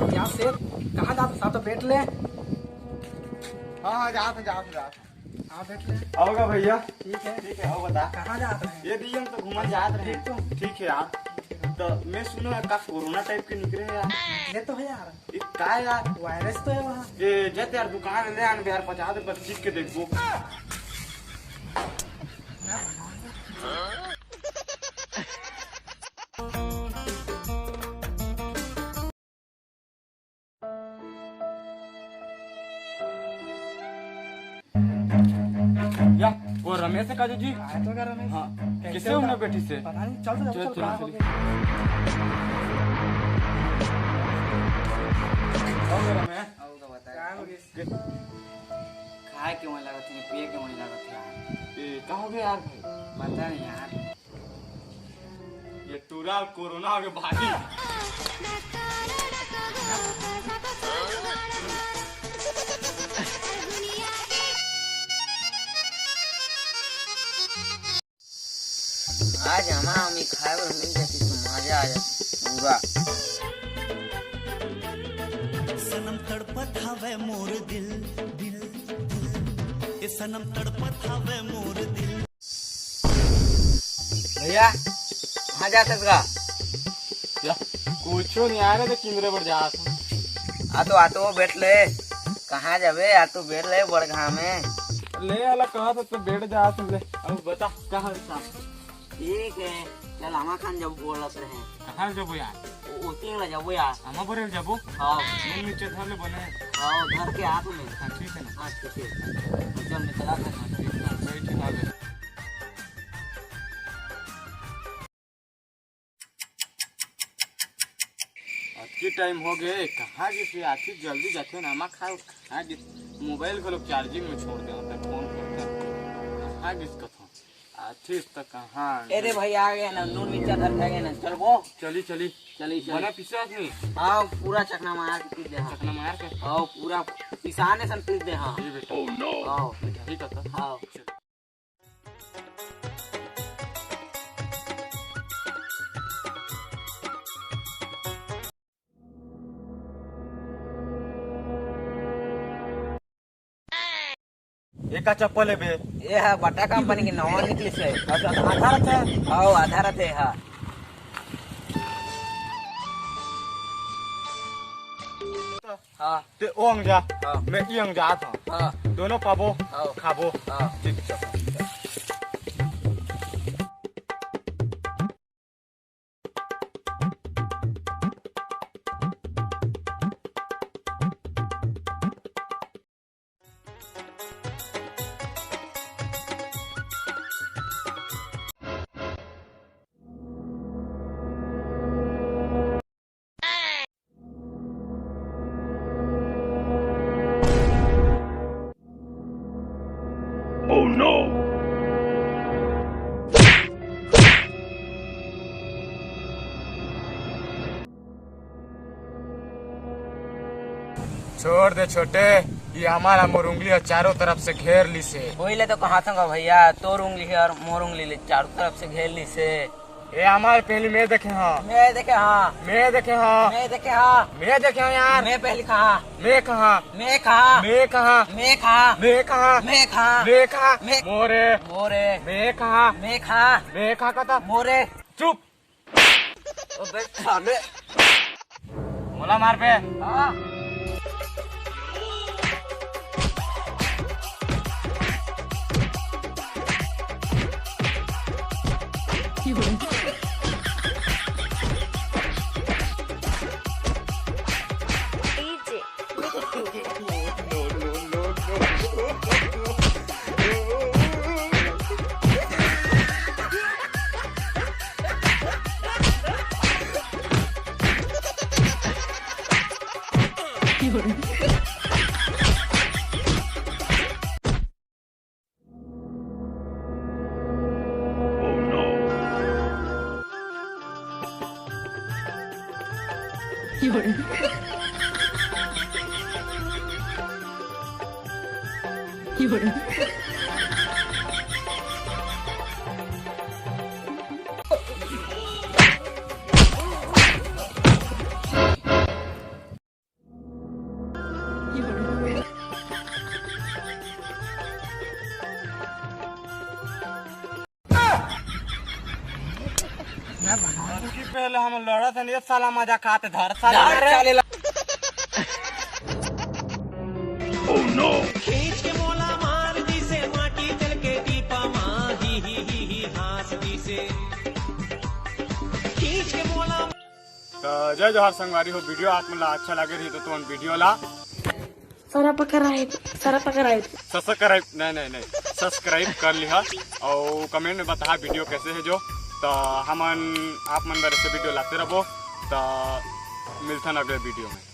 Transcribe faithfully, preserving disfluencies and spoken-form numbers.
क्या सेठ, कहाँ जात हस? तो बैठ ले। हाँ, हाँ, जात हँव, जात हँव, जात हँव। हाँ, बैठ ले। आओ गा भैया। ठीक है। ठीक है, आओ बता। कहाँ जात रहे? ये दिए हम तो घूमन जात रहे। ठीक तो। ठीक है यार। तो मैं सुनो यार, का कोरोना टाइप के निकले हे यार। ये तो है यार। ये का यार? वायरस तो है वहाँ। ये जत यार दुकान ले आन बे यार, पचास रुपये चीख के देखबो। या, वो रमेश हे का जी? आए तो का रमेश? हाँ, कैसे कैसे हो? उन्हें बैठी से? पता नहीं, चल तो, चल, चल, चल, कहाँ चल। हो गए? आओ मेरा मैं। आओ तो बता। कहाँ हो गए? खाए के मन लागत हे, पिए के मन लागत हे यार। ए, का हो गया यार भाई? पता नहीं यार। ये टूरा कोरोना के भागी। आज हमा हमी खाए बर मिल जाती तो मजा आ जाती पूरा। सनम तड़पत हवे मोर दिल, दिल, दिल। ए सनम तड़पत हवे मोर दिल। भैया, कहाँ जात हस गा? या, कुछो नहीं, आ रहे थे किंदरे बर जात हँव। आ तो, आ तो, बैठ ले। कहाँ जाबे? आ तो बैठ ले, बड़ घाम हे। ले, आला कहा था तो बैठ जात हँव, ले। अब बता, का हाल चाल? ठीक है, चल, आमा खान जब बोलत रहे। कहाँ जाबो यार? ओ, ओती ला जाबो यार। आमा बरे जाबो? हाँ। नून मिर्चा धर ले बने। हाँ, धर के आ तू में। हाँ, ठीक है ना। हाँ, ठीक है। चल, मैं चला था। हाँ, ठीक है, बैठ के खा ले। अतकी टाइम हो गए, कहाँ गिस? आखिर जल्दी जाथे ना, आमा खाए, कहाँ गिस? मोबाइल घलो चार्जिंग में छोड़ दे, तब फोन करते। कहाँ गिस कथों? आखिर तक कहाँ ए रे गिस? भाई, आ गए ना, नून मिर्चा धर के आ गए ना, चल वो। चली, चली। चली, चली। बना पिसा नहीं? हाँ, पूरा चकना मार के पीस दे, हाँ। चकना मार के? हाँ, पूरा पिसाने सन पीस दे, हाँ। जी बेटा। हाँ। ठीक है तो। हाँ। चल। एका चप्पल हे बे? ए हा बाटा कंपनी के नवा निकलिस हे। अच्छा, आधा रथे? हाँ, आधा रथे, हाँ। हाँ। ते ओ अंग जा, हाँ। मैं ई अंग जात हँव। हाँ। दोनों पाबो, हाँ। खाबो। हाँ। ठीक, चल। Oh no! छोड़ दे छोटे, ये हमारा मोर उंगली ह चारों तरफ से घेर लिस हे। वही ले तो कहा था भैया, तोर उंगली हे अउ मोर उंगली ले चारों तरफ से घेर लिस हे। ए हमार पहली मैं देखे हँव। मैं देखे हँव। मैं देखे हँव। मैं देखे हँव। मैं देखे हँव यार। मैं पहली कहाँ? मैं कहाँ? मैं कहाँ? मैं कहाँ? मैं कहाँ? मैं कहाँ? मैं कहाँ? मैं कहाँ? मैं मोरे। मोरे। मैं कहाँ? मैं कहाँ? मैं कहाँ कहता? मोरे। चुप। अबे साले। मोला मार बे। हाँ। हम लड़त हन, ये साला मजा खात धर साला। धर साले ला। खींच के मोला मार दिसे माटी चल के दीपा मा ही ही ही ही हाँस दिसे। खींच के मोला तो जय जोहार संगवारी हो, वीडियो आप मन ला अच्छा लगे रही तो तुमन वीडियो ला सारा पकड़ाए, सारा पकड़ाए। सब्सक्राइब नहीं नहीं नहीं सब्सक्राइब कर लिहा और कमेंट में बताहा वीडियो कैसे है जो। तो हमन आप मन बर ऐसे वीडियो लाते रहबो। तो मिलथन अगले वीडियो में।